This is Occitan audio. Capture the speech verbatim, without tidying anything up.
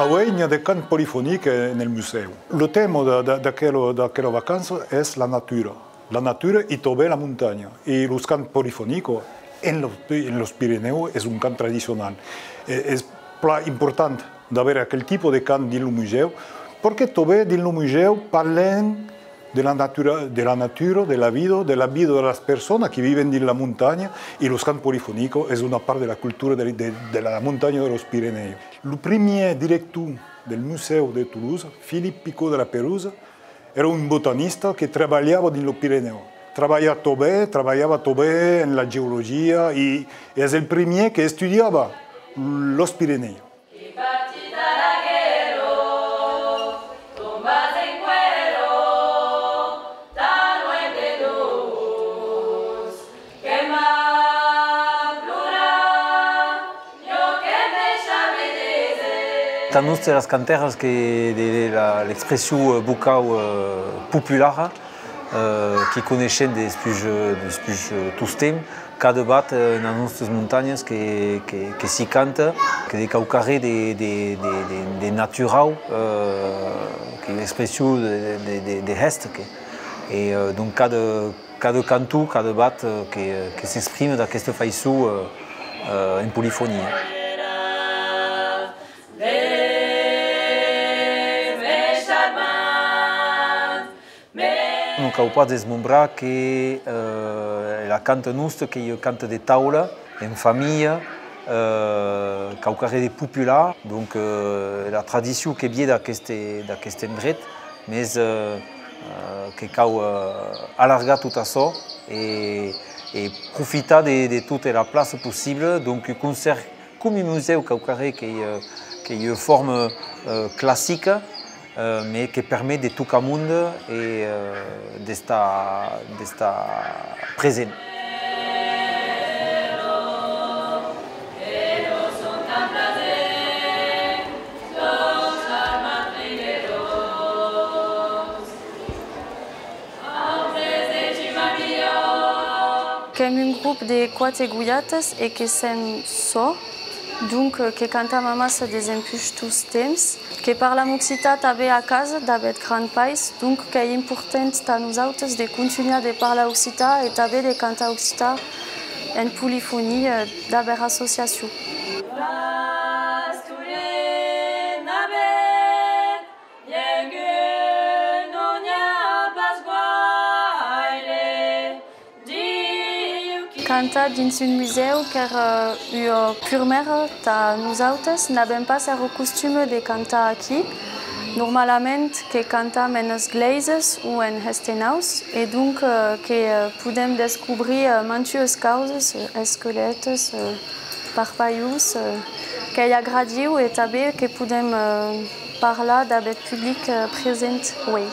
Auèi, n'i a de cants polifonics en el musèu. Lo tèma de, de, d'aquela, d'aquela vacança es la natura. La natura e tanben la montanha. E los cants polifonics en los, en los Pirenèus es un cant tradicional. E, es plan important d'aver aquel tipe de cant dins lo musèu, perque tanben dins lo musèu parlem de la natura, de la natura, de la vida, de la vida de las personas que viven dins la montanha, e los cants polifonics es una part de la cultura de, de, de la montanha de los Pirenèus. Lo primièr director del Musèu de Tolosa, Philippe Picot de la Perouse, èra un botanista que trabalhava dins lo Pirenèu. Trabalhava tanben, trabalhava tanben en la geologia e, e es el primièr que estudiava los Pirenèus. Tà nostes las cantèras que de la, l'expression, eh, vocau, eh, populara, eh, que coneishem despuish, eh, despuish, eh, tostemps, cada bat, eh, enas nostas montanhas que, que, que s'i canta, que de quauquarren de, de, de, de, de naturau, eh, que l'expression de, de, de, de hèste, que, e, eh, donc cada, cada canton, cada bat, eh, que, que s'exprime d'aquesta faiçon, eh, eh, en polifonia. Non cau pas desmembrar que, eh, la canta nosta, qu'ei ua canta de taula, en familha, eh, quauquarren de popular, donc, eh, la tradicion que vie d'aqueste, d'aqueste endret, mes, eh, eh, que cau, eh, alargar tot açò e, e profitar de, de tota la plaça possibla, donc, concèrt com un musèu quauquarren qu'ei, eh, qu'ei ua forma, eh, classica, eh, mes que permet de tocar monde e, eh, d'estar, d'estar present. Qu'èm un grop de quate gojatas e que sèm sò, donc, eh, que cantam amassa desempuish tostemps, que parlam occitan tanben a casa, dab eth gran pair, donc qu'ei important tà nosautes de contunhar de parlar occitan e tanben de cantar occitan en polifonia, eh, dab era associacion. Cantar dins un musèu qu'èra ua purmèra tà nosautes, n'avèm pas era costuma de cantar aquí. Normalament que cantam enas glèisas o en hestenaus, e donc, eh, que, eh, podèm descobrir, eh, mantuas causas, eh, esquelètas, eh, parpalhons, eh, qu'ei agradiu e tanben que podèm, eh, parlar dab eth public, eh, present uei.